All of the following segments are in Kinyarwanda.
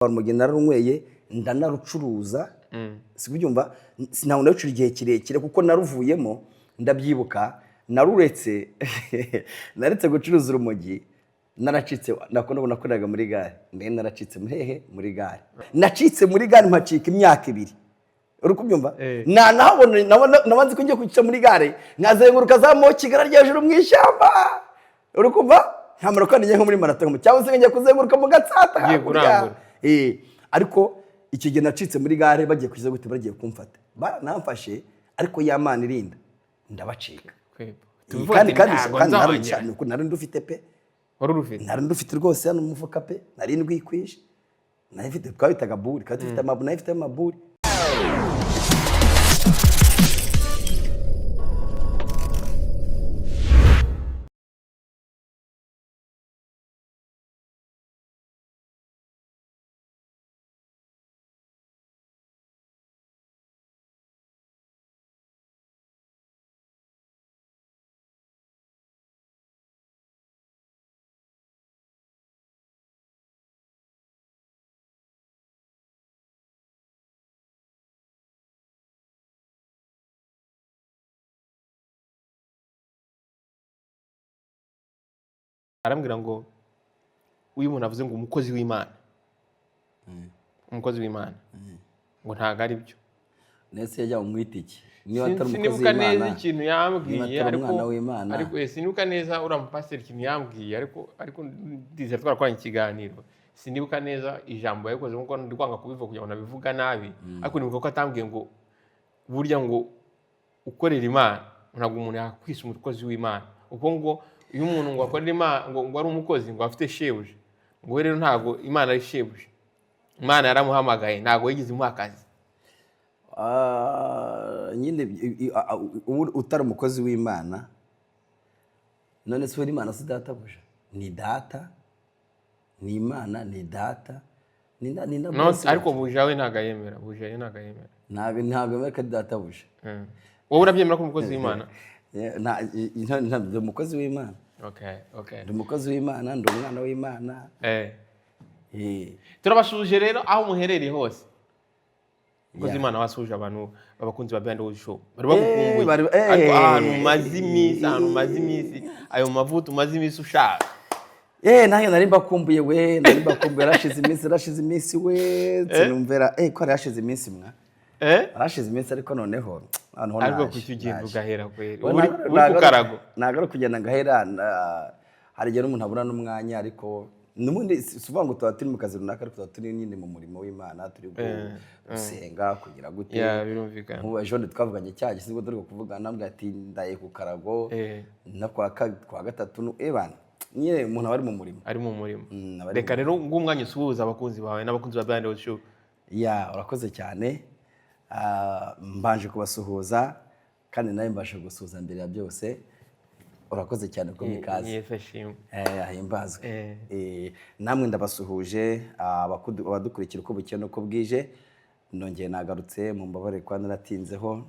Urumogi nararunyweye, ndanarucuruza, si kubyumva. Ntabwo narucura igihe kirekire kuko naruvuyemo. Ndabyibuka, naruretse, naretse gucuruza urumogi naracitse. Nako nakoreraga muri gare, mbere naracitse hehe? Muri gare. Nacitse muri gare, mpacika imyaka 2, uri kubyumva? Eh. Nahabona nabona ko ngiye kwica muri gare, nkazenguruka za mo Kigali hejuru mu ishyamba, uri kumva? Nkamara ko ngiye nko muri marato cyangwa se ngiye kuzenguruka mu Gatsata Ugiye hakurya. kurangura. Ariko icyo gihe nacitse muri gare, bagiye kuza gute, bagiye kumfata, baranamfashe, ariko ya Mana irinda, ndabacika. Kwebo. Kandi Ntabwo kandi nzongera. nari ndufite pe. Wari urufite? Nari ndufite rwose hano mu mufuka pe, nari ndwikwije, nari mfite, twabitaga buri, twari dufite amaburi, nari mfite amaburi. Arambwira ngo uyu muntu avuze ngo umukozi w'Imana, umukozi w'Imana, ngo ntabwo ari byo. Ndetse yajya umwita iki niba atari umukozi Sinibuka neza w'Imana? ikintu yambwiye, Niba atari ariko umwana w'Imana. Ariko sinibuka neza uriya mupasiteri ikintu yambwiye, ariko ndizera twarakoranye ikiganiro. Sinibuka neza ijambo yabikoze nkuko ndi kwanga kubivuga kugira ngo nabivuga nabi, ariko nibuka ko atambwiye ngo burya ngo ukorera Imana ntabwo umuntu yakwisa umukozi w'Imana, kuko ngo iyo umuntu ngo akorera Imana ngo ari umukozi, ngo afite shebuja, ngo we rero ntabwo Imana ari shebuja. Imana yaramuhamagaye, ntabwo yigeze imuha akazi. Ah, nyine ubu utari umukozi w'Imana, none se uwo Imana si databuja? Ni data, ni Imana, ni data, ni na No, boss. ariko buja we ntabwo ayemera, buja we ntabwo ayemera. Ntabwo yemera ko ari databuja. Wowe urabyemera ko umukozi w'Imana? Ndi umukozi w'Imana. Okay. Ndi umukozi w'Imana, ndi umwana w'Imana. Turabasuhuje rero aho muherereye hose. Umukozi w'Imana, wasuhuje abantu abakunzi ba Behind the Show bari bagukumbuye. Ariko ahantu umaze iminsi, ayo mavuta umaze iminsi ushaka. Nanjye nari mbakumbuye we, nari mbakumbuye. Yarashize iminsi we, sinumvera ko yari yashize iminsi mwa. Yarashize iminsi, ariko noneho Ariko naje, kuki ugenda naje. ugahera kweri? We, Uri uri ku karago. Ntabwo ari ukugenda ngahera, hari igihe n'umuntu abura n'umwanya, ariko n'ubundi si ukuvuga ngo tuba turi mu kazi runaka, ariko tuba turi nyine mu murimo w'Imana, turi gusenga kugira gute. Ya, birumvikana. Nk'ubu ejo bundi twavuganye cya gihe, sibwo turi kuvugana, nambwira ati ndaye ku karago no kwa gatatu, ebana nyine umuntu aba ari mu murimo. Ari mu murimo. Aba ari Reka rero ng'umwanya usuhuza abakunzi bawe n'abakunzi ba Behind the Show. Ya, urakoze cyane. Mbanje kubasuhuza, kandi nawe mbashe gusuhuza mbere ya byose. Urakoze cyane ko mikaze. Yesu ashimwe. Ahimbazwe. Eh. Namwe ndabasuhuje, abadukurikira uko bukeye n'uko bwije. Nongeye nagarutse, mu mbabare kuba naratinzeho,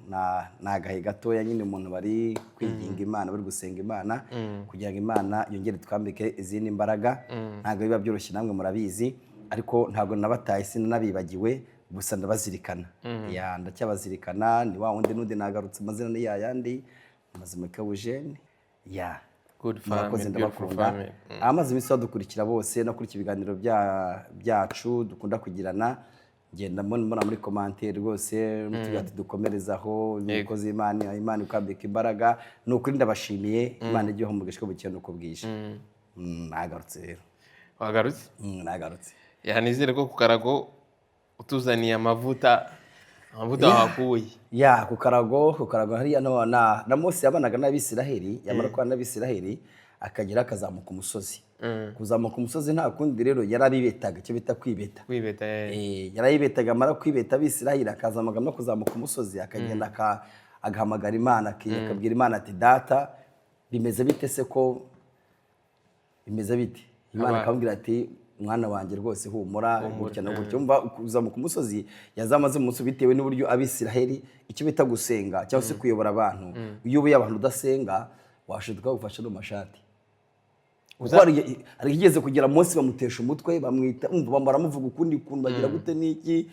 ni agahe gatoya nyine umuntu bari kwiginga Imana, bari gusenga Imana kugira ngo Imana yongere twambike izindi mbaraga. Ntabwo biba byoroshye, namwe murabizi, ariko ntabwo nabataye, sinanabibagiwe, gusa ndabazirikana. Ya, ndacyabazirikana. Ni wa wundi n'undi nagarutse, amazina ni ya yandi, Mazimpaka Eugene. Ya. Good family, Murakoze, beautiful ndabakunda. family. Amaze iminsi badukurikira bose no kurikira ibiganiro byacu dukunda kugirana, ngenda mbona muri commentaire rwose mutubwira ati dukomerezaho, umukozi w'Imana, Imana ikambika imbaraga. Ni ukuri ndabashimiye, Imana ijye ibaha umugisha uko bukeye n'uko bwije. Nagarutse rero. Wagarutse? Nagarutse. Ya, nizere ko ku karago utuzaniye amavuta, amavuta wahakuye. Ya, ku karago hariya no na Mose yabanaga n'Abisiraheli, yamara kubana n'Abisiraheli akagera akazamuka umusozi. Kuzamuka umusozi nta kundi rero, yarabibetaga, icyo bita kwibeta. Kwibeta. Yarayibetaga, amara kwibeta Abisiraheli akazamuka, no kuzamuka umusozi akagenda agahamagara Imana, akabwira Imana ati data bimeze bite se, ko bimeze bite? Imana akamubwira ati mwana wanjye rwose humura, gutya na gutya. Umva, kuzamuka umusozi yazamaze umunsi bitewe n'uburyo Abisiraheli, icyo bita gusenga cyangwa se kuyobora abantu, iyo uyoboye abantu udasenga washiduka gufasha no mu mashati. Kuko hari igeze kugera Mose bamutesha umutwe, bamwita, umva, baramuvuga ukundi kuntu, bagira gute n'iki,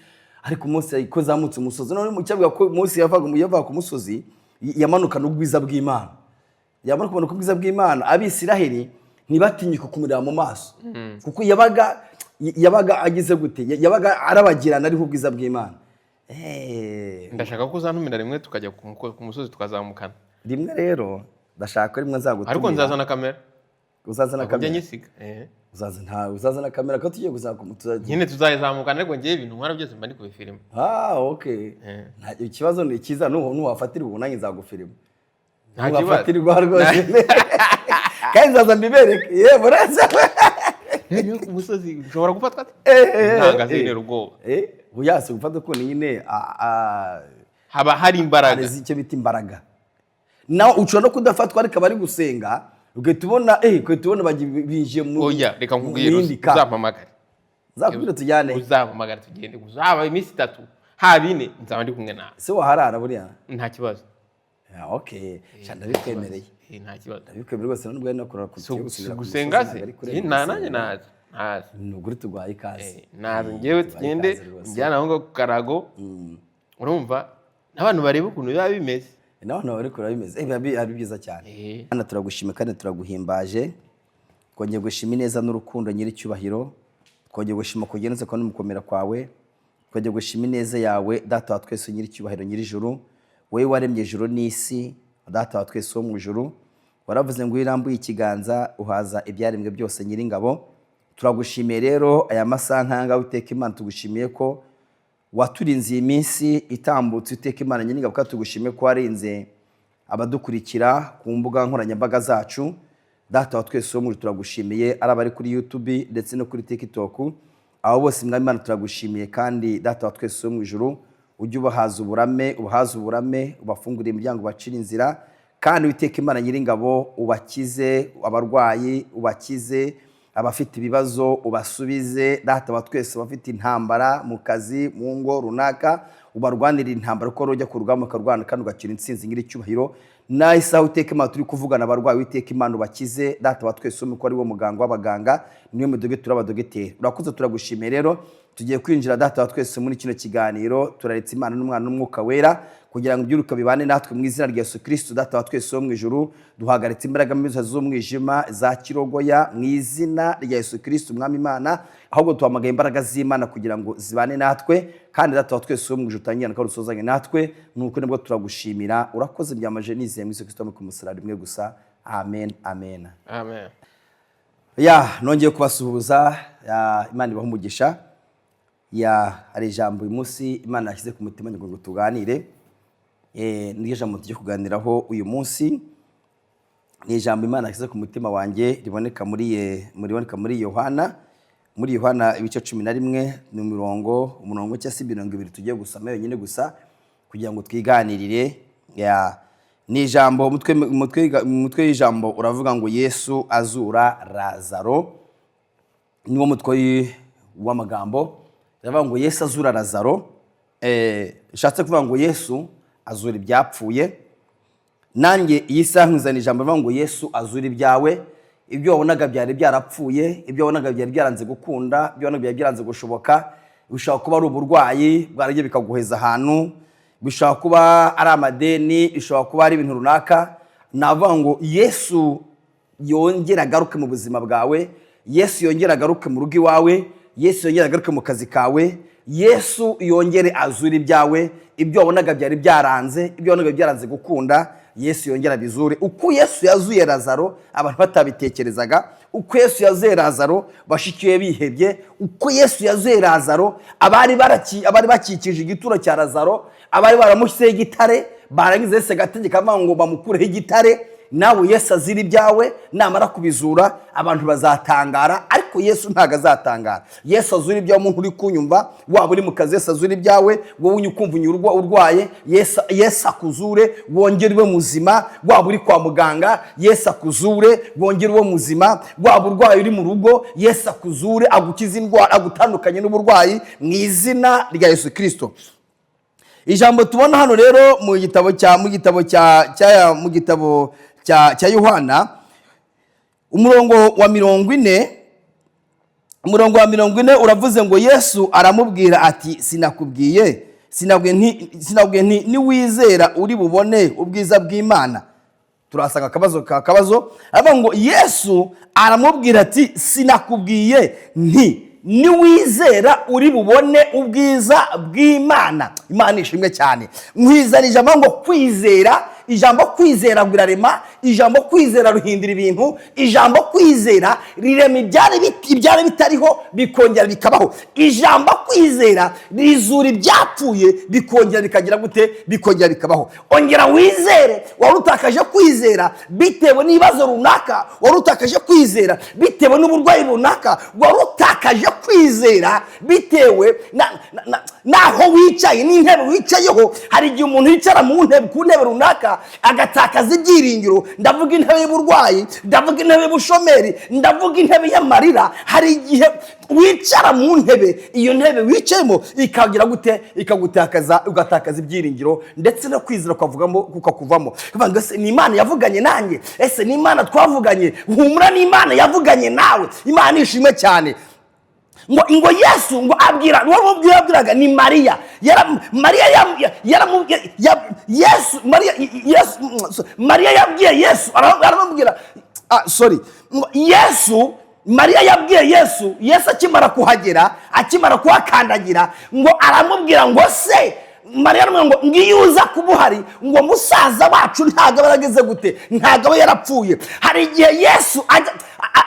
ariko Mose ko zamutse umusozi, none mu cyavuga ko Mose yavaga ku musozi, yamanukana ubwiza bw'Imana. Yamara kumanuka ubwiza bw'Imana, Abisiraheli ntibatinyuke kumureba mu maso, kuko yabaga agize gute? Yabaga arabagirana, ariho ubwiza bw'Imana. Ndashaka ko uzantumira rimwe tukajya ku musozi tukazamukana. Rimwe rero, ndashaka ko rimwe nzagutumira. Ariko nzazana kamera. Uzazana Ntabwo njya kamera? nyisiga. Uzaza, nta uzazana kamera ko tugiye kuzamuka. Nyine tuzayizamukana, ariko ngewe ibintu nkora byose mba ndi kubifilima. Ah, okay. Nta ikibazo, ni cyiza nuwafatirwa ubu nanjye nzagufilima. Nta kibazo. Nuwafatirwa rwose, kandi nzaza mbibereke, yewe muraza. Rero ku musozi ushobora gufatwa? Eh. Ntabwo azintera ubwoba. Oya, si gufata ukuntu nyine Haba hari imbaraga. Hari icyo bita imbaraga. Nawe ushobora no kudafatwa, ariko abari gusenga ugahita ubona binjiye mu Oya, reka mu nkubwire, yindi ka. Uzampamagare. Nzakubwira tujyane. Uzampamagare tugende gusa, haba iminsi 3, haba 4, nzaba ndi kumwe nawe. Se waharara buriya? Nta kibazo. Ah, okay. Sha, ndabikwemereye. Nta kibazo. Ndabikwemereye rwose, nubwo ari no kurara ku Si tugiye gusubira ku gusenga musozi, se? ntabwo ari kurenga Nanjye gusenga. naza, naza. Ni ukuri, tuguhaye ikaze. Naza ngewe, Tubaye tugende. ikaze rwose. Njyana aho ngaho ku karago, urumva n'abantu bareba ukuntu biba bimeze. N'abantu bari kureba bimeze, biba ari byiza cyane. Hano turagushima kandi turaguhimbaje, twongeye gushima ineza n'urukundo nyir'icyubahiro, twongeye gushima kugenza kwa n'umukomera kwawe, twongeye gushima ineza yawe, Data wa twese nyir'icyubahiro, nyir'ijuru, wowe waremye ijuru n'isi, Data wa twese wo mu ijuru. Waravuze ngo iyo urambuye ikiganza uhaza ibyaremwe byose, nyir'ingabo. Turagushimiye rero aya masaha nk'aya, Uwiteka Imana, tugushimiye ko waturinze iyi minsi itambutse, Uwiteka Imana nyir'ingabo, kandi tugushimiye ko warinze abadukurikira ku mbuga nkoranyambaga zacu. Data wa twese wo muri, turagushimiye, ari abari kuri YouTube ndetse no kuri TikTok, abo bose, Mwami Imana, turagushimiye. Kandi Data wa twese wo mu ijuru, ujye ubahaza uburame, ubahaze uburame, ubafungurire imiryango, ubacire inzira, kandi Uwiteka Imana nyir'ingabo, ubakize abarwayi, ubakize abafite ibibazo, ubasubize. Data wa twese, abafite intambara mu kazi, mu ngo runaka, ubarwanirire intambara, kuko ujya ku rugamba ukarwana kandi ugakira intsinzi nyir'icyubahiro. Naho isaha, Uwiteka Imana, turi kuvugana abarwayi, Uwiteka Imana, ubakize. Data wa twese, ko ari wo muganga w'abaganga, niwe mudogiteri w'abadogiteri. Urakoze, turagushimiye. Rero tugiye kwinjira, Data wa twese, muri kino kiganiro. Turaretse Imana n'Umwana n'Umwuka Wera kugira ngo ibyiruka bibane natwe mu izina rya Yesu Kristo. Data wa twese wo mu ijuru, duhagaritse imbaraga mbi z'umwijima za kirogoya mu izina rya Yesu Kristo Umwami Imana, ahubwo duhamagaye imbaraga z'Imana kugira ngo zibane natwe. Kandi Data wa twese wo mu ijuru, utangirane kandi usozanye natwe. Nuko nibwo turagushimira, urakoze, byamaje nizeye mu Yesu Kristo ku musaraba rimwe gusa. Amen, amen. Amen. Ya, nongeye kubasuhuza. Ya, Imana ibahe umugisha. Ya, hari ijambo uyu munsi Imana yashyize ku mutima ngo tuganire. Niryo jambo tugiye kuganiraho uyu munsi, ni ijambo Imana yashyize ku mutima wanjye, riboneka muri Yohana ibice 11, ni umurongo cyangwa se imirongo ibiri tugiye gusoma yonyine gusa kugira ngo twiganirire. Ya, ni ijambo, umutwe w'ijambo uravuga ngo "Yesu azura Lazaro". Niwo mutwe w'amagambo, iravuga ngo "Yesu azura Lazaro". Bishatse kuvuga ngo Yesu azura ibyapfuye. Nanjye iyi saha nkuzana ijambo rivuga ngo Yesu azura ibyawe, ibyo wabonaga byari byarapfuye, ibyo wabonaga byari byaranze gukunda, ibyo wabonaga byari byaranze gushoboka. Bishobora kuba ari uburwayi bwaragiye bikaguheza ahantu, bishobora kuba ari amadeni, bishobora kuba ari ibintu runaka. Navuga ngo Yesu yongere agaruke mu buzima bwawe, Yesu yongere agaruke mu rugo iwawe, Yesu yongere agaruke mu kazi kawe, Yesu yongere azure ibyawe, ibyo wabonaga byari byaranze, ibyo wabonaga byaranze gukunda, Yesu yongere abizure. Uko Yesu yazuye Lazaro abantu batabitekerezaga, uko Yesu yazuye Lazaro bashiki be bihebye, uko Yesu yazuye Lazaro abari bakikije igituro cya Lazaro, abari baramushyizeho igitare, barangiza Yesu agategeka avuga ngo bamukureho igitare, nawe Yesu azira ibyawe. Namara kubizura abantu bazatangara, ariko Yesu ntabwo azatangara. Yesu azura ibyawe. Umuntu uri kunyumva, waba uri mu kazi, Yesu azura ibyawe. Wowe ukumva unyurwa urwaye, Yesu akuzure wongere ube muzima. Waba uri kwa muganga, Yesu akuzure wongere ube muzima. Waba urwaye uri mu rugo, Yesu akuzure, agukize indwara, agutandukanye n'uburwayi mu izina rya Yesu Kirisito. Ijambo tubona hano rero mu gitabo cya Yohana. Umurongo wa 40, umurongo wa 40 uravuze ngo: "Yesu aramubwira ati: Sinakubwiye, sinakubwiye nti niwizera uri bubone ubwiza bw'Imana?" Turasanga akabazo ka kabazo aravuga ngo: "Yesu aramubwira ati: Sinakubwiye nti niwizera uri bubone ubwiza bw'Imana?" Imana ishimwe cyane. Nkwizana ijambo ngo kwizera. Ijambo kwizera rirarema, ijambo kwizera ruhindura ibintu, ijambo kwizera rirema ibyari bitariho bikongera bikabaho, ijambo kwizera rizura ibyapfuye bikongera bikagira gute? Bikongera bikabaho. Ongera wizere. Wari utakaje kwizera bitewe n'ibibazo runaka, wari utakaje kwizera bitewe n'uburwayi runaka, wari utakaje kwizera bitewe n'aho wicaye n'intebe wicayeho. Hari igihe umuntu yicara mu ntebe, ku ntebe runaka, agatakaza ibyiringiro. Ndavuga intebe y'uburwayi, ndavuga intebe y'ubushomeri, ndavuga intebe y'amarira. Hari igihe wicara mu ntebe, iyo ntebe wicayemo ikagira gute? Ikagutakaza, ugatakaza ibyiringiro, ndetse no kwizera ukavugamo, kukakuvamo. Ukavuga ngo: "Ese ni Imana yavuganye nanjye? Ese ni Imana twavuganye?" Humura, ni Imana yavuganye nawe. Imana ishimwe cyane. Ngo Yesu ngo abwira uwo mubwira, yabwiraga ni Mariya. Mariya Yesu, Mariya, Yesu, Mariya yabwiye Yesu, aramubwira, sorry, ngo Yesu, Mariya yabwiye Yesu. Yesu akimara kuhagera, akimara kuhakandagira, ngo aramubwira ngo: "Se Mariya," aramubwira ngo: "Ngiyo uza kuba uhari, ngo musaza wacu ntabwo aba yarageze gute? Ntabwo aba yarapfuye." Hari igihe Yesu ajya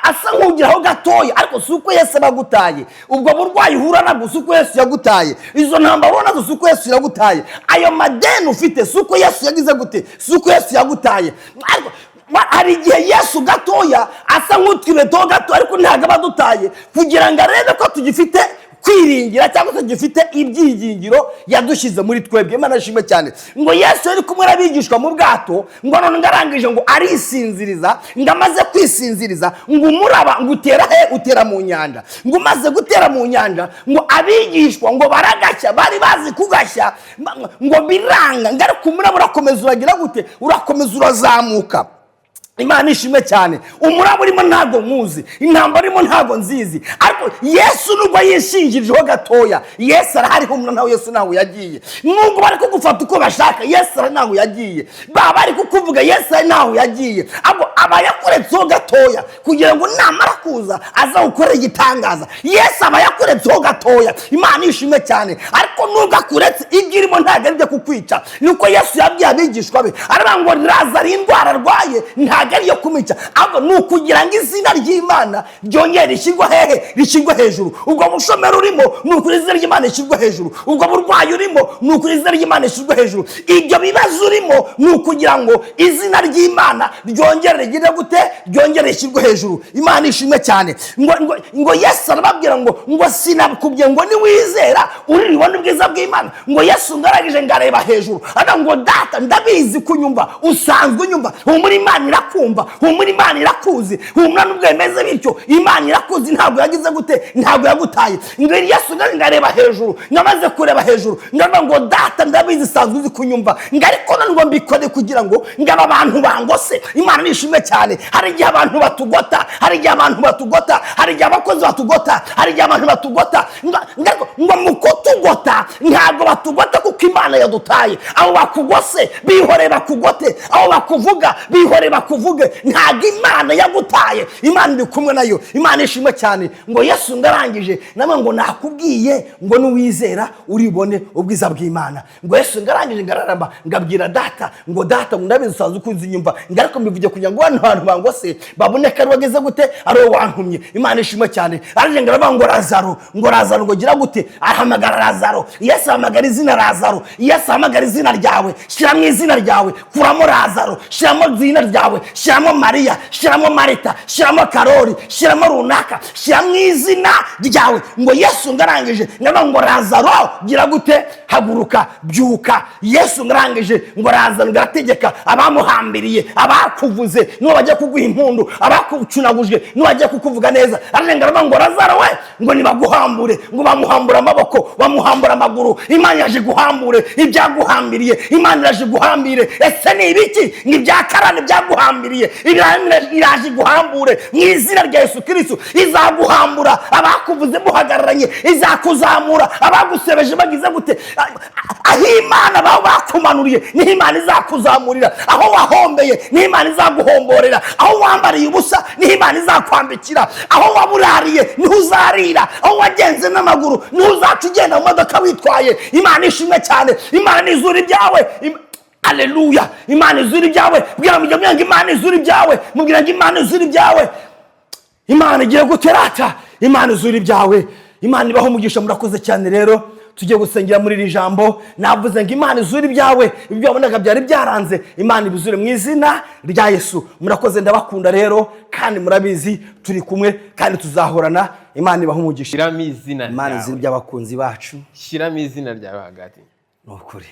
asa nk'ugeraho gatoya, ariko si uko Yesu aba agutaye. Ubwo burwayi uhura nabwo si uko Yesu yagutaye. Izo ntambara uhura nazo si uko Yesu yagutaye. Ayo madeni ufite si uko Yesu yagize gute? Si uko Yesu yagutaye. Ariko hari igihe Yesu gatoya asa nk'utwibetoho gato, ariko ntabwo aba adutaye, kugira ngo arebe ko tugifite kwiringira cyangwa se gifite ibyiringiro yadushyize muri twebwe. Imana ishimwe cyane. Ngo Yesu yari kumwe n'abigishwa mu bwato, ngo none ngo arangije ngo arisinziriza, ngo amaze kwisinziriza, ngo umuraba ngo utera he? Utera mu nyanja. Ngo umaze gutera mu nyanja, ngo abigishwa ngo baragashya, bari bazi kugashya, ngo biranga, ngo ariko umuraba urakomeza uragira gute? Urakomeza urazamuka. Imana ishimwe cyane. Umuraba urimo ntabwo nkuzi, intambara urimo ntabwo nzizi, ariko Yesu nubwo yishingirijeho gatoya, Yesu arahari. Humura, ntawe, Yesu ntawe yagiye. Nubwo bari kugufata uko bashaka, Yesu arahari, ntawe yagiye. Baba bari kukuvuga, Yesu arahari, ntawe yagiye. Abo aba yakuretseho gatoya kugira ngo namara kuza aza gukorera igitangaza. Yesu aba yakuretseho gatoya. Imana ishimwe cyane. Ariko nubwo akuretse, ibyo irimo ntabwo ari ibyo kukwica. Nuko Yesu yabwiye abigishwa be, aravuga ngo Lazaro indwara arwaye ntabwo ari iyo kumwica, ahubwo ni ukugira ngo izina ry'Imana ryongere rishyirwe hehe? Rishyirwe hejuru. Ubwo bushomeri urimo ni ukuri izina ry'Imana rishyirwe hejuru. Ubwo burwayi urimo ni ukuri izina ry'Imana rishyirwe hejuru. Ibyo bibazo urimo ni ukugira ngo izina ry'Imana ryongere rigire gute? Ryongere rishyirwe hejuru. Imana ishimwe cyane. Ngo Yesu arababwira ngo: "Sinakubwiye ngo niwizera uri bubone ubwiza bw'Imana?" Ngo Yesu ngaragije ngo areba hejuru, aravuga ngo: "Data, ndabizi kunyumva, usanzwe unyumva." Humura, Imana irakumva. Humura, Imana irakuzi. Humura, nubwo bimeze bityo, Imana irakuzi, ntabwo yagize gute? Ntabwo yagutaye. Ngo Yesu ngo areba hejuru, ngo amaze kureba hejuru, ngo aravuga ngo: "Data, ndabizi, usanzwe uzi kunyumva," ngo ariko none ngo mbikore kugira ngo aba bantu bangose. Imana nishimwe cyane. Hari igihe abantu batugota, hari igihe abantu batugota, hari igihe abakozi batugota, hari igihe abantu batugota. Ngo mu kutugota ntabwo batugota kuko Imana yadutaye. Abo bakugose bihore bakugote, abo bakuvuga bihore bakuvuge, ntabwo Imana yagutaye. Imana iri kumwe nayo. Imana ishimwe cyane. Ngo Yesu ngarangije namwe ngo: "Nakubwiye ngo nuwizera uribone ubwiza bw'Imana?" Ngo Yesu ngarangije ngararamba, ngabwira Data ngo: "Data, ngo ndabizi usanzwe ukunze inyumva," ngo ariko mbivuge kugira ngo bano bantu bangose babone ko ari wageze gute? Ari wowe wantumye. Imana ishimwe cyane. Arangije ngo aravuga ngo: "Lazaro," ngo "Lazaro," ngo gira gute? Ahamagara Lazaro. Yesu ahamagara izina Lazaro. Yesu ahamagara izina ryawe. Shyiramo izina ryawe, kuramo Lazaro, shyiramo izina ryawe, shyiramo Mariya, shyiramo Marita, shyiramo Karori, shyiramo runaka, shyiramo izina ryawe. Ngo Yesu ngarangije ndavuga ngo: "Lazaro, gira gute? Haguruka, byuka." Yesu ngarangije ngo Lazaro ngarategeka abamuhambiriye, abakuvuze nibo bajya kuguha impundu, abakucunagujwe nibo bajya kukuvuga neza. Ararenga aravuga ngo: "Lazaro we," ngo nibaguhambure. Ngo bamuhambura amaboko, bamuhambura amaguru. Imana yaje guhambure. Ibyaguhambiriye, Imana iraje iguhambire. Ese ni ibiki? Ni ibya karande byaguhambiriye, Imana iraje iguhambure mu izina rya Yesu Kirisitu. Izaguhambura abakuvuze muhagararanye, izakuzamura abagusebeje bagize gute. Aho Imana bakumanuriye niho Imana izakuzamurira, aho wahombeye niho Imana izaguhomborera, aho wambariye ubusa niho Imana izakwambikira, aho waburariye niho uzarira, aho wagenze n'amaguru niho uzaca ugenda mu modoka witwaye. Imana ishimwe cyane. Imana izura ibyawe. Aleluya! Imana izura ibyawe. Bwira mubwira ngo Imana izura ibyawe, mubwira ngo Imana izura ibyawe. Imana igiye guterata, Imana izura ibyawe. Imana ibaho umugisha. Murakoze cyane. Rero tugiye gusengera muri iri jambo. Navuze ngo Imana izura ibyawe, ibyo wabonaga byari byaranze, Imana ibizure mu izina rya Yesu. Murakoze, ndabakunda rero, kandi murabizi turi kumwe kandi tuzahorana. Imana ibaho umugisha. Shyiramo izina Imana ryawe. izura iby'abakunzi bacu. Shyiramo izina ryawe hagati. Ni ukuri.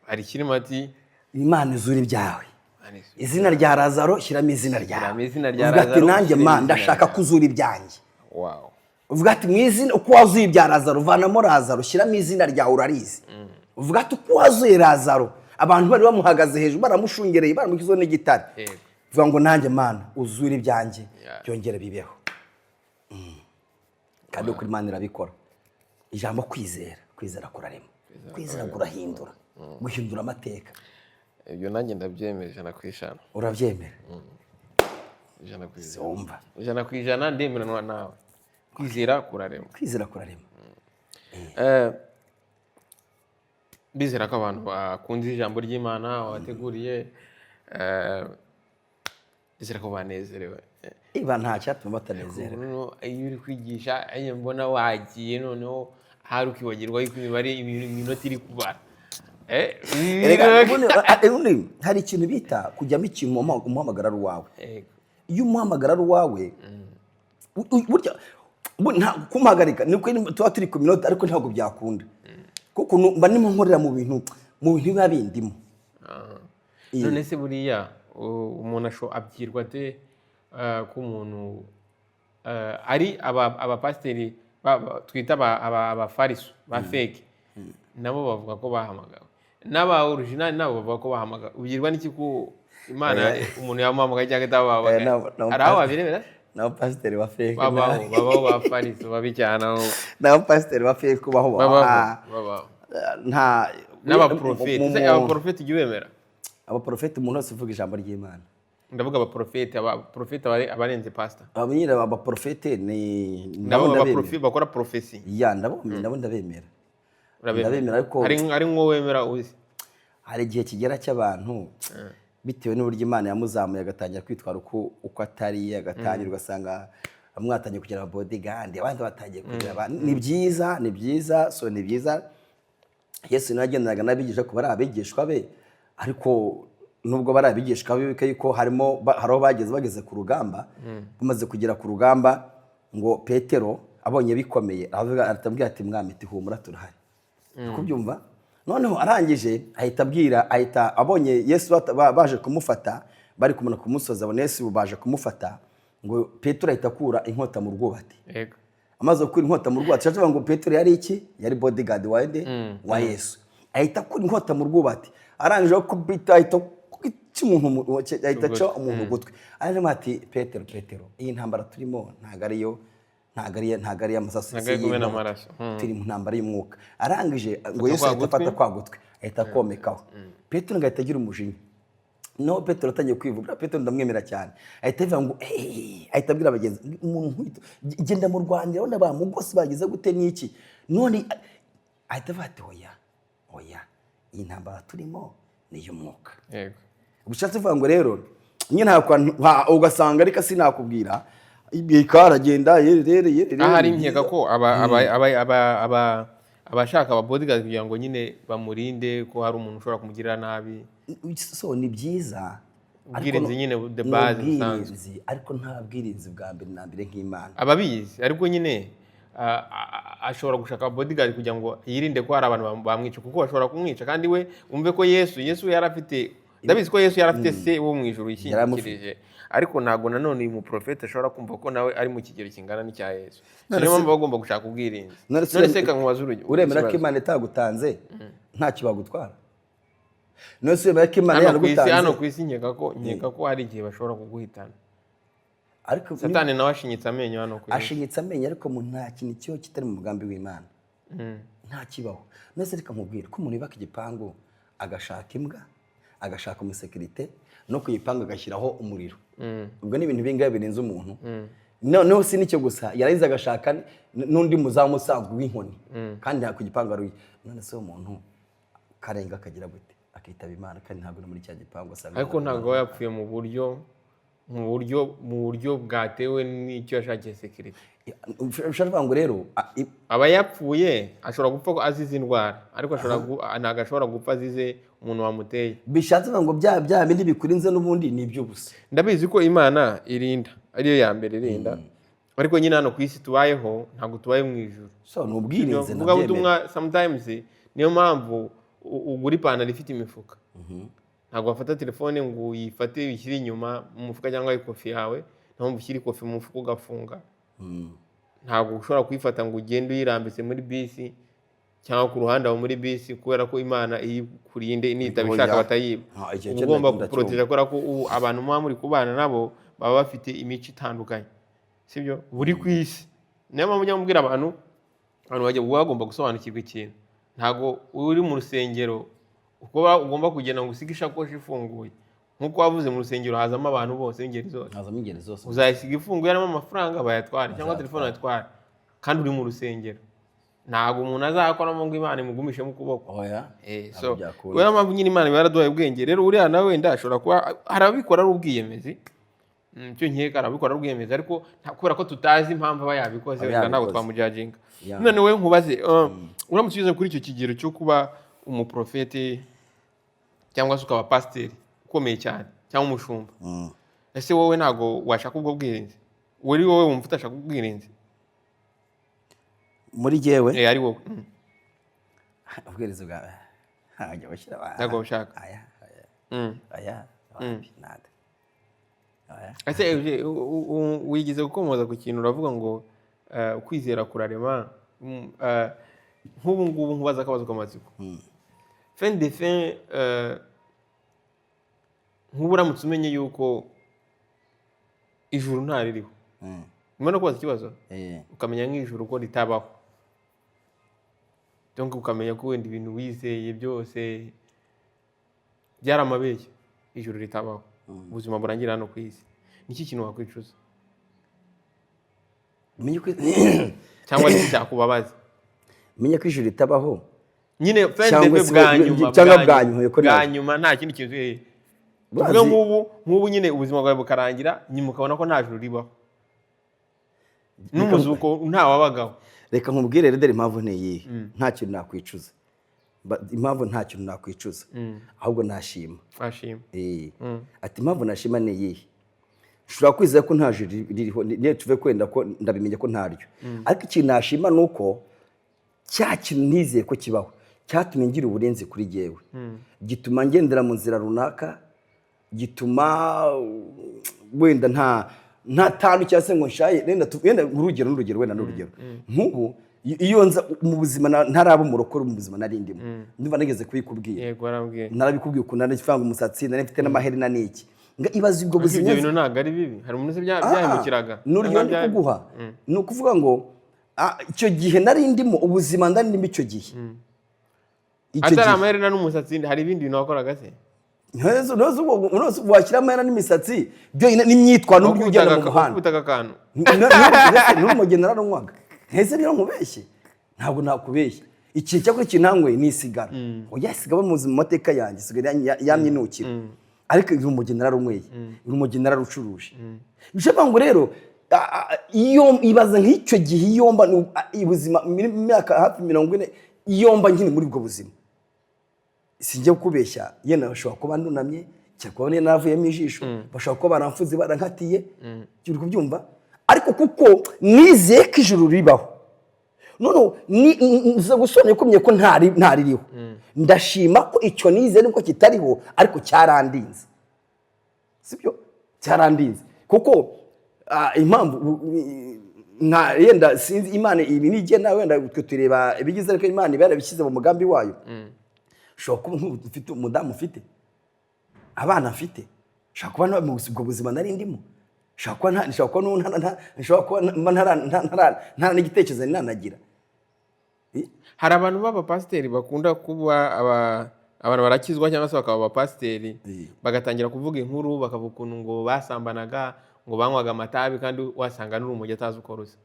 Hari ikirimo ati Imana izura ibyawe. Imana izura. Izina rya Lazaro, shyiramo izina ryawe. Shyiramo izina rya Uvuga ati Lazaro, nanjye ushyiremo ma izina ndashaka ryawe. kuzura ibyanjye. Wow. Uvuga ati mu izina, uko wazuye ibya Lazaro, vanamo Lazaro, shyiramo izina ryawe, urarizi. Uvuga ati uko wazuye Lazaro, abantu bari bamuhagaze hejuru, baramushungereye, baramushyizeho n'igitare, uvuga ngo nanjye Mana uzure ibyanjye, byongere bibeho. Kandi ukuri Imana irabikora. Ijambo kwizera, kwizera kurarema, kwizera kurahindura, guhindura amateka. Ibyo nanjye ndabyemera 100%. Urabyemera? 100%. Wumva? 100% ndemeranwa nawe, kwizera kurarema. Kwizera kurarema. Ndizera ko abantu bakunze ijambo ry'Imana wabateguriye. Ndizera ko banezerewe. Iba nta cyatuma batanezerwa. Noneho iyo uri kwigisha, iyo mbona wagiye, noneho ahari ukibagirwa yuko imibare, iminota iri kubara. Erega ubundi hari ikintu bita kujyamo ikintu, umuhamagara ari uwawe. Iyo umuhamagara ari uwawe, burya kumuhagarika ni uko tuba turi ku minota, ariko ntabwo byakunda, kuko mba ndimo nkorera mu bintu biba bindimo. None se buriya umuntu abwirwa ate ko umuntu ari abapasiteri twita abafariso ba fake, nabo bavuga ko bahamagawe, n'aba original nabo bavuga ko bahamagawe? Ubwirwa n'iki ko Imana umuntu yamuhamagaye cyangwa itabahamagaye? Hari aho wabirebera? N'abapasiteri ba fake Babaho, babaho, ba fariso babi cyane aho. N'abapasiteri ba fake baho. Babaho. Babaho. Nta N'abaprofeti. Ese abaprofeti ujya ubemera? Abaprofeti, umuntu wese uvuga ijambo ry'Imana. Ndavuga abaprofeti, abarenze pasita. Abo nyine abaprofete ni nabo nabo ndabemera. Bakora prophecy. Ya, ndabo nabo ndabemera. Urabemera? Ndabemera, ariko Hari nk'uwo wemera uzi? Hari igihe kigera cy'abantu, bitewe n'uburyo Imana yamuzamuye, agatangira kwitwara uko atari, agatangira ugasanga bamwe batangiye kugira aba bodyguard, abandi batangiye kugira ni byiza, ni byiza, so ni byiza. Yesu nawe yagendanaga n'abigisha, ko bari abigishwa be, ariko nubwo bari abigishwa be, wibuke yuko harimo hari aho bageze ku rugamba. Bamaze kugera ku rugamba, ngo Petero abonye bikomeye, aravuga, aramubwira ati: "Mwami, humura, turahari." Kubyumva noneho arangije ahita abwira, ahita abonye Yesu baje kumufata, bari kumanuka ku musozi, abona Yesu baje kumufata, ngo Petero ahita akura inkota mu rwubati. Amaze gukura inkota mu rwubati, tuvuga ngo Petero yari iki? Yari bodyguard wa nde? Wa Yesu. Ahita akura inkota mu rwubati, arangije kubita, ahita aca umuntu ahita aca umuntu ugutwi. Arimo ati: "Petero, Petero, iyi ntambara turimo ntabwo ariyo, ntabwo ari iy'amasasu, Ntabwo ari si kumena iy'inkota. amaraso. Turi mu ntambara y'umwuka." Arangije ngo Yesu kwa ahita gutwi. afata kwa gutwi, ahita akomekaho. Petero ngo ahita agira umujinya. No Petero atangiye kwivuga, Petero ndamwemera cyane, ahita avuga ngo "Eh," ahita abwira bagenzi: "Umuntu nk'uyu, genda mu Rwanda, urabona bamugose, bagize gute n'iki?" None ahita avuga ati: "Oya, oya, iyi ntambara turimo ni iy'umwuka." Ubushatse kuvuga ngo rero nyine ugasanga, ariko sinakubwira, ikaragenda yerere yerere. Ahari nkeka ko abashaka aba bodyguard kugira ngo nyine bamurinde ko hari umuntu ushobora kumugirira nabi. So ni byiza, ariko Ubwirinzi nyine the ni base busanzwe. ubwirinzi, ariko nta bwirinzi bwa mbere na mbere nk'Imana. Ababizi, ariko nyine ashobora gushaka bodyguard kugira ngo yirinde ko hari abantu bamwica, kuko bashobora kumwica. Kandi we umve ko Yesu yari afite, ndabizi ko Yesu yari afite se wo mu ijuru yishyingikirije, ariko ntabwo nanone uyu muprofeti ashobora kumva ko nawe ari mu kigero kingana n'icya Yesu. None Niyo mpamvu bagomba gushaka ubwirinzi. None se None se reka nkubaze urugero. Uremera ko Ikibazo. Imana itagutanze? Ntacyo bagutwara. None se wemera ko Imana Hano ku isi, hano yaragutanze? ku isi, nkeka ko hari igihe bashobora kuguhitana. Ariko Satani nawe ashinyitse amenyo hano ku isi. Ashinyitse amenyo, ariko mu nta kintu kibaho kitari mu mugambi w'Imana, nta kibaho. None reka nkubwire ko umuntu yubaka igipangu, agashaka imbwa, agashaka umusekirite, no ku gipangu agashyiraho umuriro, ubwo ni ibintu bingahe birenze umuntu? Noneho si n'icyo gusa, yarangiza agashaka n'undi muzamu usanzwe w'inkoni, kandi nta ku gipangu ari uye. None se uwo muntu karenga akagira gute, akitaba Imana, kandi ntabwo no muri cya gipangu asanga? Ariko ntabwo aba yapfuye mu buryo bwatewe n'icyo yashakiye sécurité. Ushobora kuvuga ngo rero Aba yapfuye, ashobora gupfa azize indwara, ariko ntabwo ashobora gupfa azize umuntu wamuteye. Bishatse kuvuga ngo bya bindi bikurinze n'ubundi ni iby'ubusa. Ndabizi ko Imana irinda, ariyo ya mbere irinda, ariko nyine hano ku isi tubayeho, ntabwo tubaye mu ijuru. So ni ubwirinzi. Vugabutumwa sometimes, niyo mpamvu ugura ipantaro ifite imifuka. Ntabwo wafata telefone ngo uyifate uyishyire inyuma mu mufuka cyangwa ikofi yawe. Niyo mpamvu ushyira ikofi mu mufuka ugafunga. Ntabwo ushobora kuyifata ngo ugende uyirambitse muri bisi cyangwa ku ruhande aho muri bisi, kubera ko Imana iyikurinde nitabishaka Oya. batayiba. Ah, icyo Uba cyo ugomba ndacyumva. guporoteja, kubera ko ubu abantu muba muri kubana nabo baba bafite imico itandukanye, sibyo? Buri ku isi. Niyo mpamvu njya mbwira abantu, abantu bajya baba bagomba gusobanukirwa ikintu: ntabwo uri mu rusengero uko ugomba kugenda ngo usige ishakoshi ifunguye. Nk'uko wavuze, mu rusengero hazamo abantu bose b'ingeri zose. Hazamo ingeri zose. Uzayisiga ifunguye harimo amafaranga bayatware, cyangwa telefone bayatware, kandi uri mu rusengero. Ntabwo umuntu azakoramo ngo Imana imugumishemo ukuboko. Oya. Eh, Ntabwo so byakunda. niyo mpamvu nyine Imana iba yaraduhaye ubwenge. Rero uriya nawe wenda ashobora kuba hari ababikora ari ubwiyemezi. Icyo nkeka, hari ababikora ari ubwiyemezi, ariko kubera ko tutazi impamvu aba yabikoze, Aba wenda ntabwo yabikoze. twamujajinga. Yeah. None wowe nkubaze, uramutse ugeze kuri icyo kigero cyo kuba umuprofete cyangwa se ukaba pasiteri ukomeye cyane cyangwa umushumba, ese wowe ntabwo washaka ubwo bwirinzi? Uri wowe wumva utashaka ubwirinzi? Muri jyewe? Eh, ari wowe. Ubwirinzi bwawe ntabwo bashyira. Ntabwo bushaka. Aya, aya. Aya, wapi, nada, aya. Ese wigeze gukomoza ku kintu, uravuga ngo kwizera kurarema. Nk'ubu ngubu nkubaza akabazo k'amatsiko, fin de fin, nk'ubu uramutse umenye yuko ijuru ntaririho, nyuma no kubaza ikibazo, ukamenya nk'ijuru ko ritabaho, donc ukamenya ko wenda ibintu wizeye byose byari amabeshya, ijuru ritabaho, ubuzima burangira hano ku isi, niki kintu wakwicuza? Menye ko Cyangwa niki cyakubabaza? Menye ko ijuru ritabaho. Nyine fin Cyangwa de se bwa nyuma. Cyangwa bwa nyuma, yuko Bwa nawe. nyuma, nta kindi kintu. Urazi- Tuvuge nk'ubu nyine ubuzima bwawe bukarangira, nyuma ukabona ko nta juru ribaho n'umuzuko ntawabagaho. Reka nkubwire rero, dore impamvu ni iyihe nta kintu nakwicuza. Impamvu nta kintu nakwicuza, ahubwo nashima. Washima. Eh. Ati impamvu nashima ni iyihe? Nshobora kwizera ko nta juru ririho, niyo tuve kwenda ko ndabimenya ko ntaryo, ariko ikintu nashima ni uko cya kintu nizeye ko kibaho cyatumye ngira uburinzi kuri jyewe, gituma ngendera mu nzira runaka, gituma wenda nta tanu cyangwa se ngo nshaye. Wenda urugero n'urugero, wenda n'urugero nk'ubu iyo nza mu buzima ntaraba umurokore, mu buzima nari ndimo, ndumva nigeze kubikubwira. Yego, warambwiye. Narabikubwiye ukuntu nari mfite umusatsi, nari mfite n'amaherena n'iki. Nga ibaze ubwo Ariko buzima. Ibyo bintu ntabwo ari bibi. Hari umuntu uzi byahemukiraga. Ni urugero ndi kuguha. Ni ukuvuga ngo icyo gihe nari ndimo, ubuzima nari ndimo icyo gihe, icyo Atari gihe amaherena n'umusatsi, hari ibindi bintu wakoraga se? Ntuzi washyira amaherena n'imisatsi byonyine n'imyitwarire n'uburyo ugenda mu muhanda. Wakubitaga akantu. N'urumogi nararunywaga. Ntese niyo nkubeshye? Ntabwo nakubeshya. Ikintu cyakora, ikintu nanyweye ni isigara. Oya, isigara mu buzima, mu mateka yanjye, isigara yamyinukira, ariko urumogi nararunyweye, urumogi nararucuruje. Bishoboka ngo rero iyo ibaza nk'icyo gihe, iyo mba ubuzima mu myaka hafi 40, iyo mba nkiri muri ubwo buzima, sinjya kukubeshya, yenda bashobora kuba ndunamye, cyangwa kuba naravuyemo ijisho, bashobora kuba baramfuze, barankatiye, uri kubyumva? Ariko kuko nizeye ko ijuru ribaho, noneho nza gusobanura ko menya ko ntaririho, ndashima ko icyo nizeye nubwo kitariho ariko cyarandinze. Sibyo? Cyarandinze kuko impamvu nta yenda sinzi, Imana ibi nigena, wenda twe tureba ibigize, ariko Imana iba yarabishyize mu mugambi wayo. Ushobora kuba nk'ubu ufite umudamu, ufite abana, mfite, ushobora kuba ubwo buzima nari ndimo, ushobora kuba nshobora kuba n'ubu nshobora kuba mba ntara n'igitekerezo nari nanagira. Hari abantu b'abapasiteri bakunda kuba abantu barakizwa cyangwa se bakaba abapasiteri, bagatangira kuvuga inkuru, bakavuga ukuntu ngo basambanaga, ngo banywaga amatabi, kandi wasanga n'urumogi atazi uko rusa.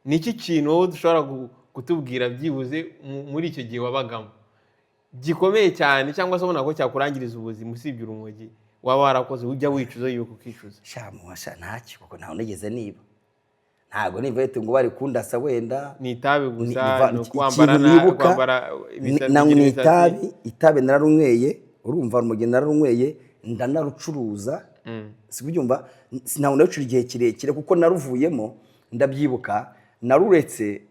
Ni iki kintu wowe dushobora kutubwira byibuze muri icyo gihe wabagamo gikomeye cyane, cyangwa se ubona ko cyakurangiriza ubuzima, usibye urumogi waba warakoze ujya wicuza yuko ukicuza? Sha muwasha, ntacyo, kuko ntawe nigeze niba, ntabwo niba ngo bari kundasa wenda. Ni itabi gusa? Ni ukwambara ikintu nibuka, kwambara imisatsi, ni kugira imisatsi? Itabi nararunyweye, urumva, urumogi nararunyweye, ndanarucuruza, si kubyumva? Ntabwo narucura igihe kirekire kuko naruvuyemo, ndabyibuka, naruretse,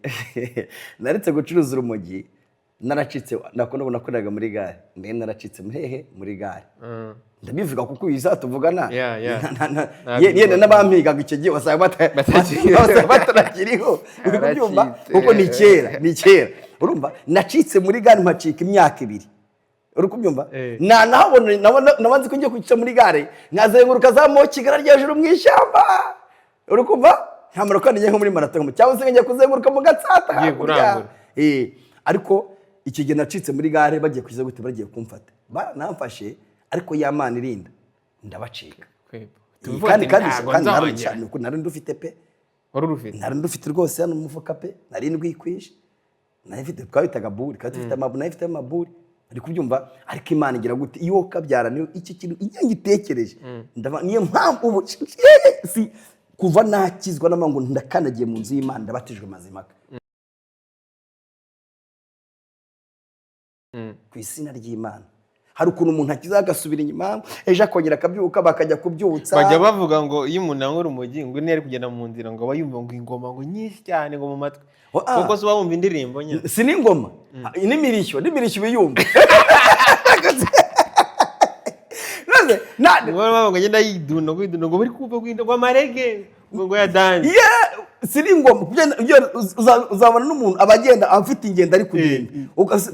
naretse gucuruza urumogi naracitse. Nakunda nakoreraga muri gare, mbere naracitse muri hehe? Muri gare. Ndabivuga kuko iyi saa tuvugana yenda n'abampigaga icyo gihe wasanga Batakiriho. wasanga batarakiriho, uri kubyumva? Baracitse. Kuko ni kera, ni kera. Urumva, nacitse muri gare mpacika imyaka 2, uri kubyumva? Eh. Nahabona nabona nzi ko ngiye kwica muri gare, nkazenguruka za mo Kigali rya hejuru mu ishyamba, uri kumva, nkamara ko ngiye nko muri marato cyangwa se ngiye kuzenguruka mu Gatsata Ugiye hakurya. kurangura. Ariko icyo gihe nacitse muri gare bagiye kuza gute, bagiye kumfata, baranamfashe, ariko ya Mana irinda ndabacika. Kweba. Kandi kandi Ntabwo kandi nari nzongera. nari ndufite pe. Wari urufite? Nari ndufite rwose hano mu mufuka pe, nari ndwikwije, nari mfite, twabitaga buri, kandi dufite amaburi, nari mfite amaburi, ari kubyumva? Ariko Imana igira gute, iyo kabyara niyo iki kintu iyo ngitekereje ndava. Niyo mpamvu ubu si kuva nakizwa n'amangu ndakandagiye mu nzu y'Imana, ndabatijwe mazimaka ku izina ry'Imana. Hari ukuntu umuntu akiza agasubira inyuma, ejo akongera akabyuka, bakajya kubyutsa. Bajya bavuga ngo iyo umuntu anywa urumogi, ngo niyo ari kugenda mu nzira, ngo aba yumva ngo ingoma ngo nyinshi cyane ngo mu matwi. Oh, ah. Kuko se uba wumva indirimbo nyine? Si n'ingoma, n'imirishyo uba uyumva. Maze, Ngo baba ngo agenda yidunda ngo yidunda, ngo bari kumva ngo amarege ngo ya dance. Yeah, si n'ingoma. Uzabona n'umuntu aba agenda afite ingendo, ari kugenda,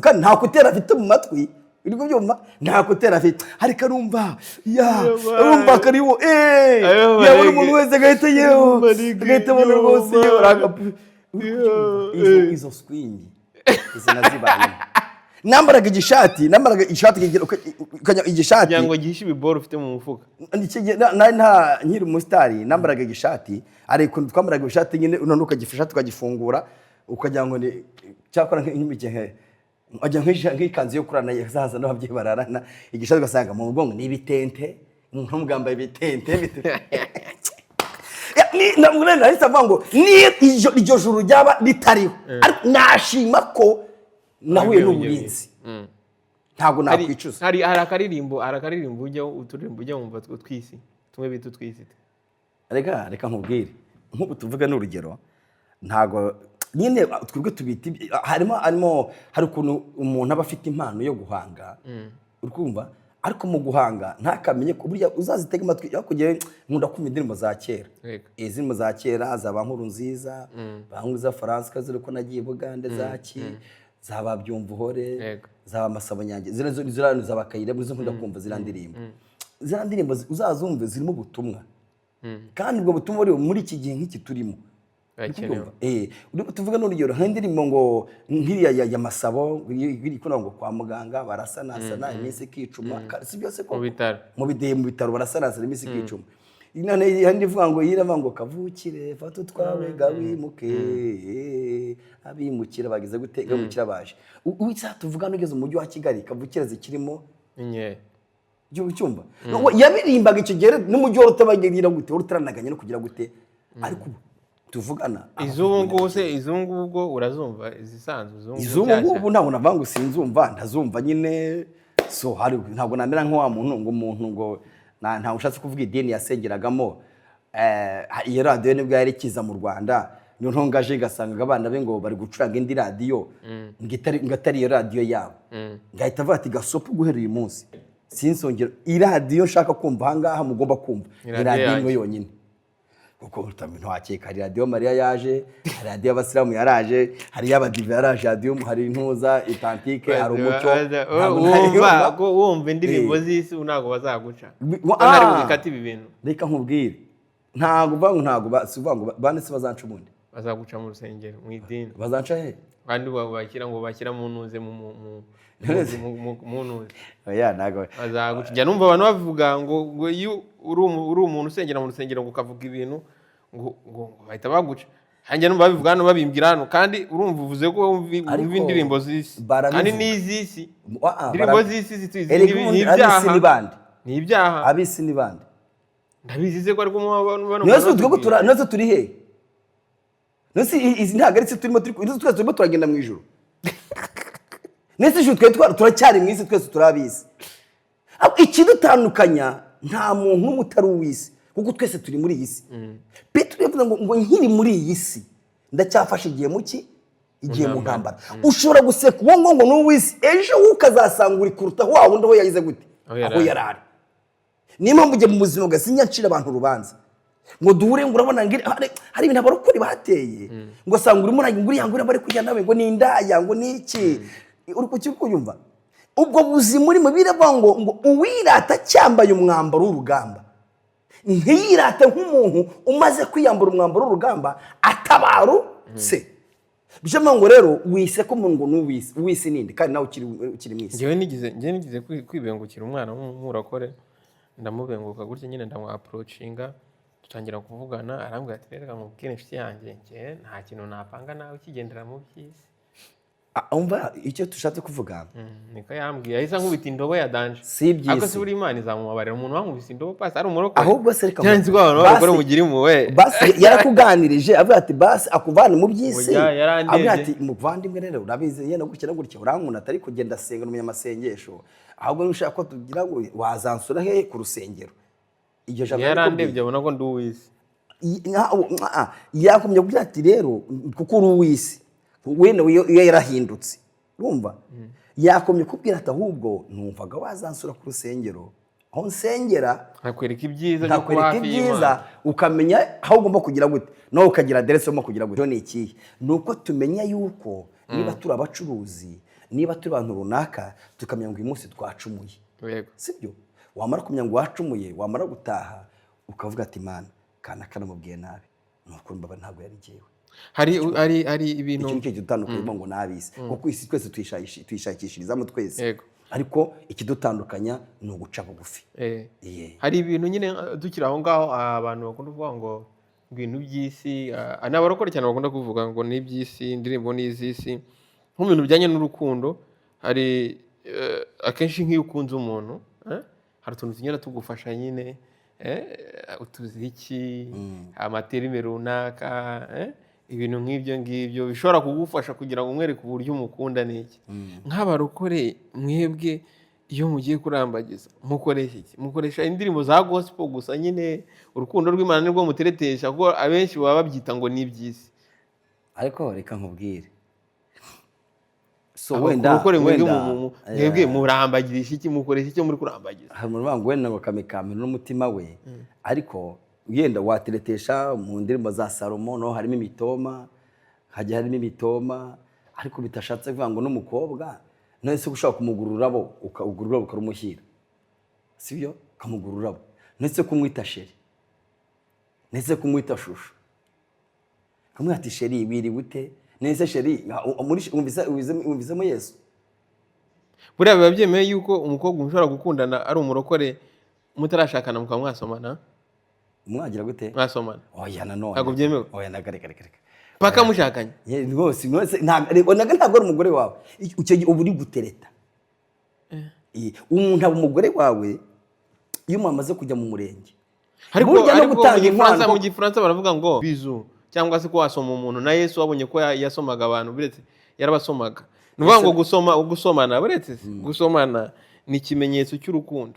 kandi nta kutera afite mu matwi, uri kubyumva? Nta kutera afite, ariko arumva ya arumva kariwo, Ayo yabona marege. umuntu wese agahita yewe Marege, agahita abona yo, rwose yewe man. Izo swingi izo nazibayemo. Nambaraga igishati, nambaraga ishati igishati Kugira ngo gihishe ibiboro ufite mu mufuka. Icyo gihe nari nta nkiri umusitari, nambaraga igishati, ariko twambaraga ibishati nyine, none ukagifasha tukagifungura ukagira ngo ni cyakora nk'igihe wajya nk'ikanzu yo kurarana zaza n'ababyeyi bararana, igishati ugasanga mu mugongo ni ibitente, umuntu wambaye ibitente Ya, nahise avuga ngo niyo iryo juru ryaba ritariho, ariko nashima ko nahuye n'uburinzi, ntabwo nakwicuza. Hari akaririmbo ujya, uturirimbo ujya wumva tw'isi, tumwe bita utw'isi. Reka nkubwire, nk'ubu tuvuge n'urugero, ntabwo nyine twebwe tubita harimo hari ukuntu umuntu aba afite impano yo guhanga, uri kumva? Ariko mu guhanga ntakamenye ko burya uzazitega amatwi. Ariko njyewe nkunda kumva indirimbo za kera. Indirimbo za kera za ba Nkuru Nziza, ba Nkuru za Francois, ziri ko nagiye i Bugande, za ki, za ba Byumvuhore, za ba Masabo Nyange, ziriya ziriya za ba Kayireba, nizo nkunda kumva. Ziriya ndirimbo uzazumve, zirimo ubutumwa, kandi ubwo butumwa buri muri iki gihe nk'iki turimo. Burakenewe. Urimo tuvuga n'urugero nk'indirimbo ngo nk'iriya ya Masabo iri kuvuga ngo kwa muganga barasanasana iminsi ikicuma. Si byose koko? Mu bitaro. Mu bidehe, mu bitaro barasanasana iminsi ikicuma. None hari ivuga ngo iravuga ngo kavukire fata utwawe gawimuke, abimukira bagize gute, gabimukira baje. Ubu tuvuga n'ugeze mu mujyi wa Kigali, kavukire zikirimo. Ni Igihugu cyumva yabiririmbaga icyo gihe n'umujyi wari utabagira gute, wari utaranaganye no kugira gute, ariko ubu tuvugana Iz'ubu ngubu se, iz'ubu ngubu ubwo urazumva, izisanzwe iz'ubu ngubu Iz'ubu nshyashya? ngubu ntabwo navuga ngo sinzumva, ndazumva nyine. So hari ntabwo namera nka wa muntu ngo umuntu ngo ntawe ushatse kuvuga idini yasengeragamo. Iyo radiyo nibwo yari ikiza mu Rwanda, noneho ngaje ngasanga abana be ngo bari gucuranga indi radiyo, ngo atari iyo radiyo yabo, ngahita avuga ati gasopo, guhera uyu munsi sinsongera iradiyo, nshaka kumva ahangaha mugomba kumva Ni ni radiyo radiyo imwe yanjye. yonyine. Kuko ntiwakeka, hari Radiyo Mariya yaje, hari radiyo y'Abasilamu yaraje, hari iy'Abadive yaraje, radiyo, hari intuza itantike, hari Umucyo. Ntabwo Wumva ntariyumva. ko wumva indirimbo z'isi, ubu ntabwo bazaguca. Ko ntari bubikate ibi bintu. Reka nkubwire, ntabwo uvuga ngo ntabwo si uvuga ngo bane se bazanca ubundi. Bazaguca mu rusengero, mu idini. Bazanca he? Kandi bashyira ngo bashyira mu ntuze mu ntuze. Oya, ntabwo. Bazaguca. Njya numva abantu bavuga ngo iyo uri umuntu usengera mu rusengero, ngo ukavuga ibintu, ngo bahita baguca. Njya numva babivuga hano, babimbwira hano, kandi urumva uvuze ko wumva Ariko indirimbo z'isi, barabivuga. kandi n'iz'isi, indirimbo z'isi zituzi. Erega ni ubundi ab'isi ibyaha. ni bande? Ni ibyaha. Ab'isi ni bande? Ndabizi se ko ariko bano Niyo se twebwe niyo se turi he? Niyo se izi ntabwo ari isi turimo, turi twese turimo turagenda mu ijuru. Niyo se ijuru twari turacyari mu isi, twese turi ab'isi. Ahubwo ikidutandukanya, nta muntu n'umwe utari uw'isi, kuko twese turi muri iyi si. Petero yavuze ngo nkiri muri iyi si ndacyafashe igihe mu ki, igihe mu ntambara. Ushobora guseka uwo ngo ni uw'isi, ejo wowe ukazasanga uri kuruta wa wundi aho yagize gute? Aho yari Aho ari. yari ari. Niyo mpamvu ujya mu buzima bwawe sinjya ncira abantu urubanza ngo duhure, ngo urabona ngo hari ibintu abarokore bateye, ngo asanga urimo uragira ngo uriya, ngo uriya bari kujya nawe, ngo ni indaya, ngo ni iki. Uri kuki kuyumva ubwo buzima urimo? Biravuga ngo uwirata cyambaye umwambaro w'urugamba ntiyirate nk'umuntu umaze kwiyambura umwambaro w'urugamba atabarutse. Bityo ngo rero wise ko umuntu ngo ni uw'isi, uw'isi ninde kandi nawe ukiri mu isi? Njyewe nigeze kwibengukira umwana w'umurakore, ndamubenguka gutya nyine, ndamwapproachinga, dutangira kuvugana. Arambwira ati: "Reka nkubwire, inshuti yanjye, njye nta kintu napanga nawe ukigendera mu by'isi." Ah, umva icyo dushatse kuvuga. Niko yambwiye, ahise ankubita indobo ya danger. Si iby'isi. Ariko se buriya Imana izamubabarira, umuntu wankubise indobo, pasi ari umurokore? Ahubwo se reka Cyane, nzi ko abantu b'abagore mugira impuhwe. Basi yarakuganirije, avuga ati basi akuvane mu by'isi. Oya, yarandebye. Avuga ati: "Muvandimwe, rero urabizi yenda gutya na gutya, urankunda, atari kugenda asenga umunyamasengesho, ahubwo niba ushaka ko tugira ngo wazansura hehe ku rusengero." Iryo jambo Yarandebye abona ko ndi uw'isi. Yakomye kugira ati: "Rero kuko uri uw'isi, wenda iyo yarahindutse." Urumva yakomye kubwira ati: "Ahubwo numvaga wazansura ku rusengero aho nsengera, nkakwereka ibyiza byo kuba nkakwereka hafi ibyiza, y'Imana." Ukamenya aho ugomba kugira gute, nawe ukagira aderese ugomba kugira gute. Ni ikihe? Ni uko tumenya yuko niba turi abacuruzi, niba turi abantu runaka, tukamenya ngo uyu munsi twacumuye. Sibyo? Wamara kumenya ngo wacumuye, wamara gutaha ukavuga ati: "Imana, kana kanamubwiye nabi, ni ukuri mbaba ntabwo yari jyewe." Hari ibintu Icyo nicyo gitandukanye ngo n'ab'isi, kuko isi twese tuyishakishirizamo twese. Ariko ikidutandukanya ni uguca bugufi. Hari ibintu nyine, tukiri aho ngaho, abantu bakunda kuvuga ngo ibintu by'isi, ni abarokore cyane bakunda kuvuga ngo ni iby'isi, indirimbo ni iz'isi, nko mu bintu bijyanye n'urukundo. Hari akenshi nk'iyo ukunze umuntu, hari utuntu tugenda tugufasha nyine, utuziki, amatermes runaka, ibintu nk'ibyo ngibyo bishobora kugufasha kugira ngo umwereke uburyo umukunda n'iki. Nk'abarokore mwebwe, iyo mugiye kurambagiza mukoresha iki? Mukoresha indirimbo za gospel gusa nyine, urukundo rw'Imana nibwo muteretesha? Kuko abenshi baba babyita ngo ni iby'isi. Ariko reka nkubwire, so wenda Abarokore mwebwe wenda mwebwe murambagirisha iki? Mukoresha icyo muri kurambagiza? Hari umuntu uvuga ngo wenda ngo kamekame n'umutima we, ariko yenda wateretesha mu ndirimbo za Salomo, no harimo imitoma, hajya harimo imitoma, ariko bitashatse kuvuga ngo n'umukobwa none se ushobora kumugura ururabo, ukagura ururabo ukarumushyira, sibyo? Ukamugura ururabo, none se kumwita chéri, none se kumwita chouchou, ukamwita ati: "Chéri, wiriwe ute?" None se chéri wumvisemo Yesu? Buriya biba byemewe yuko umukobwa mushobora gukundana ari umurokore, mutarashakana mukaba mwasomana? Mwagira gute? Mwasomana. Oya, nanone. Ntabwo byemewe? Oya, ntabwo, reka reka reka. Paka mushakanye? Ye, rwose rwose ntabwo ari umugore wawe. Icyo gihe uba uri gutereta. Umuntu aba umugore wawe iyo mwamaze kujya mu murenge. Ariko Burya no ariko mu gutanga Gifaransa, inkwano mu Gifaransa baravuga ngo bisou, cyangwa se ko wasoma umuntu. Na Yesu wabonye ko yasomaga abantu, buretse yarabasomaga. Ni ukuvuga ngo gusoma, gusomana, buretse se, gusomana ni ikimenyetso cy'urukundo,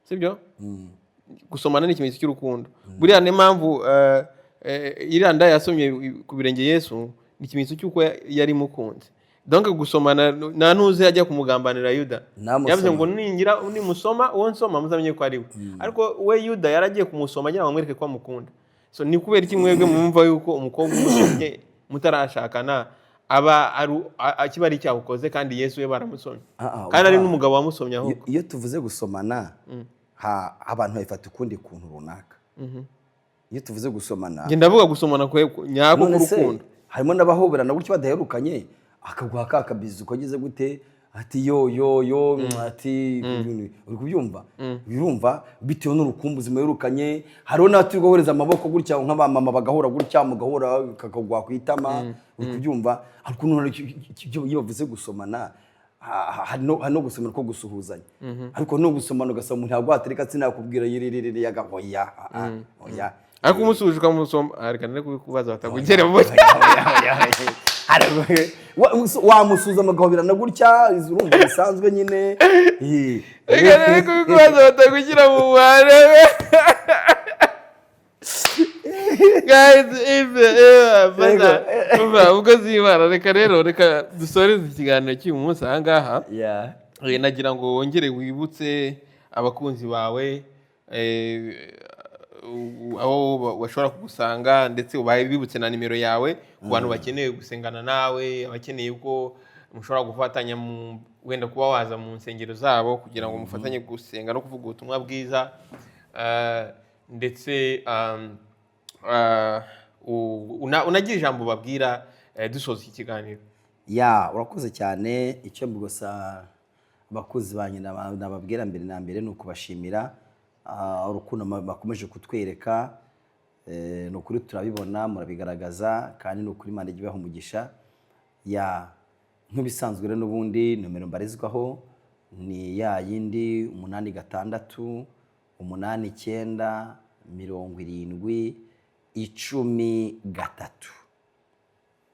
sibyo? Gusomana ni ikimenyetso cy'urukundo. Buriya niyo mpamvu iriya nda yasomye ku birenge Yesu ni ikimenyetso cy'uko yari imukunze. Donc gusomana, nta ntuze ajya kumugambanira Yuda. Namusoma. Yavuze ngo ningira nimusoma, uwo nsoma muzamenye ko ari we. Ariko we Yuda yaragiye kumusoma agira ngo amwereke ko amukunda. So ni kubera iki mwebwe mwumva yuko umukobwa umusomye mutarashakana aba ari kiba ari icyaha ukoze, kandi Yesu we baramusomye, kandi ari n'umugabo wamusomye ahubwo? Iyo tuvuze gusomana, abantu babifata ukundi kuntu runaka. Iyo tuvuze gusomana, Njye ndavuga gusomana kwe nyako none se k'urukundo. Harimo n'abahoberana gutyo badaherukanye, akaguha ka kabizu kagize gute, ati yo yo yo, ati uri kubyumva, birumva bitewe n'urukumbuzi muherukanye. Hariho n'abaturi guhoreza amaboko gutya nk'abamama, bagahura gutya, mugahura kakagwa ku itama, uri kubyumva. Hari ukuntu iyo bavuze gusomana, hari no gusomana ko gusuhuzanya, ariko no gusomana ugasoma umuntu yaguhatirika, sinakubwira yiririri yagahoya oya. Ariko umusuhuje ukamusoma, reka nare kubikubaza batagugere mu Wamusuza mugahoberana gutya, urumva bisanzwe nyine. Reka nare kubikubaza batagushyira mu buharebe. Guys, if fata umva, umukozi w'Imana, reka rero reka dusoreze ikiganiro cy'uyu munsi aha ngaha. Nagira ngo wongere wibutse abakunzi bawe aho bashobora kugusanga, ndetse ubahe bibutse na nimero yawe ku bantu bakeneye gusengana nawe, abakeneye ko mushobora gufatanya mu wenda kuba waza mu nsengero zabo kugira ngo mufatanye gusenga no kuvuga ubutumwa bwiza, ndetse unagira ijambo babwira dusoza iki kiganiro. Ya, urakoze cyane. Icyo gusa abakozi banjye nababwira mbere na mbere ni ukubashimira urukundo bakomeje kutwereka. Ni ukuri turabibona, murabigaragaza, kandi ni ukuri Imana ijya ibaha umugisha. Ya, nk'ibisanzwe rero, n'ubundi nomero mbarizwaho ni ya yindi, 868 970 13,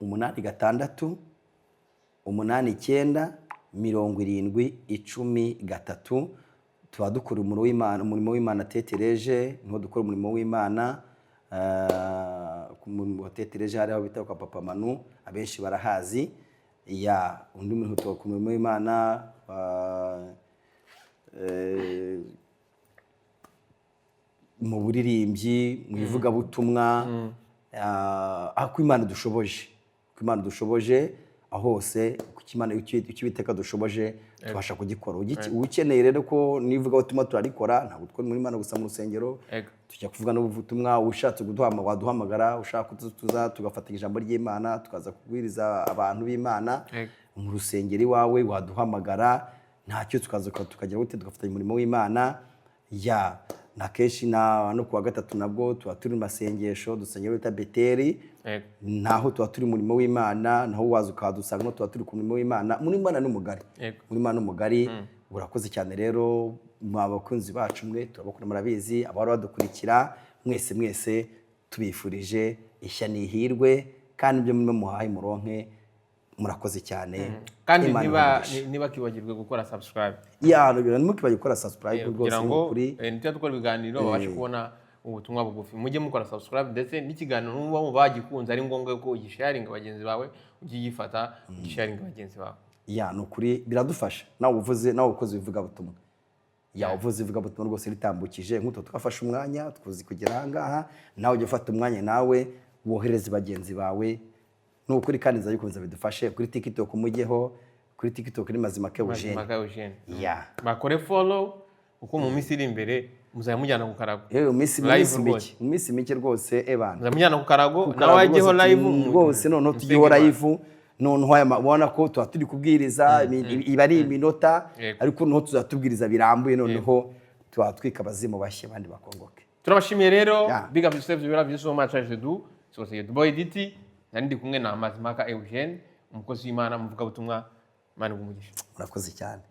868 970 13. Tuba dukora umurimo w'Imana, umurimo w'Imana tetereje niho dukora umurimo w'Imana. Ku murimo wa tetereje hari aho bita kwa Papa Manu, abenshi barahazi. Ya, undi muntu tuba ku murimo w'Imana mu buririmbyi, mu ivugabutumwa, aho Imana dushoboje, uko Imana dushoboje aho hose, uko Imana, icyo Uwiteka dushoboje tubasha kugikora. Ukeneye rero ko n'ivugabutumwa turarikora, ntabwo dukora muri Imana gusa mu rusengero. Tujya kuvuga n'ubutumwa, ushatse kuduhama waduhamagara, ushaka tuza tugafata ijambo ry'Imana tukaza kubwiriza abantu b'Imana. Mu rusengero iwawe waduhamagara ntacyo, tukaza tukagira gute, tugafatanya umurimo w'Imana. Ya, na kenshi na no kuwa gatatu nabwo tuba turi mu masengesho, dusengera bita Beteri. Naho tuba turi mu murimo w'Imana, naho waza ukahadusanga, naho tuba turi ku murimo w'Imana. Muri Imana ni mugari. Muri Imana ni mugari. Urakoze cyane rero, mwa bakunzi bacu mwe, turabakunda murabizi. Abahora badukurikira mwese mwese, tubifurije ishya n'ihirwe, kandi ibyo murimo muhaye muronke. Murakoze cyane. Kandi Imana niba ibahe. ntibakibagirwe gukora subscribe. Ya, ntimukibagirwe gukora subscribe rwose. Kugira Ni ngo ukuri. Nitujya dukora ibiganiro babashe kubona ubutumwa bugufi. Mujye mukora subscribe, ndetse n'ikiganiro nuba mu bagikunze ari ngombwa ko ugisharinga bagenzi bawe, ujye ugifata ugisharinga bagenzi bawe. Ya, ni ukuri biradufasha. Nawe uvuze, nawe ukoze ivugabutumwa, ya, uvuze ivugabutumwa rwose ritambukije nk'utu twafashe umwanya tuzi kugera aha ngaha, nawe ujya ufata umwanya nawe wohereze bagenzi bawe, ni ukuri, kandi nzabikomeza bidufashe. Kuri TikTok mujyeho, kuri TikTok ni Mazimaka Eugene. Mazimaka Eugene. Ya. Bakore follow, kuko mu minsi iri imbere muzajya mujyana ku karago. Yewe, mu minsi mu Live minsi rwose. mike, mu minsi mike rwose, ebana. Muzajya mujyana ku karago, nawe ajyeho live rwose, noneho musenge tujyeho Imana. live noneho aya ubona ko tuba turi kubwiriza, iba ari iminota, ariko noneho tuzatubwiriza birambuye, noneho tuba twika abazimu bashya abandi bakongoke. Turabashimiye rero. Big up yourself, we love you so much as you do. So say boy DT, nari ndi kumwe na Mazimaka Eugene, umukozi w'Imana, umuvugabutumwa. Imana iguhe umugisha. Murakoze cyane.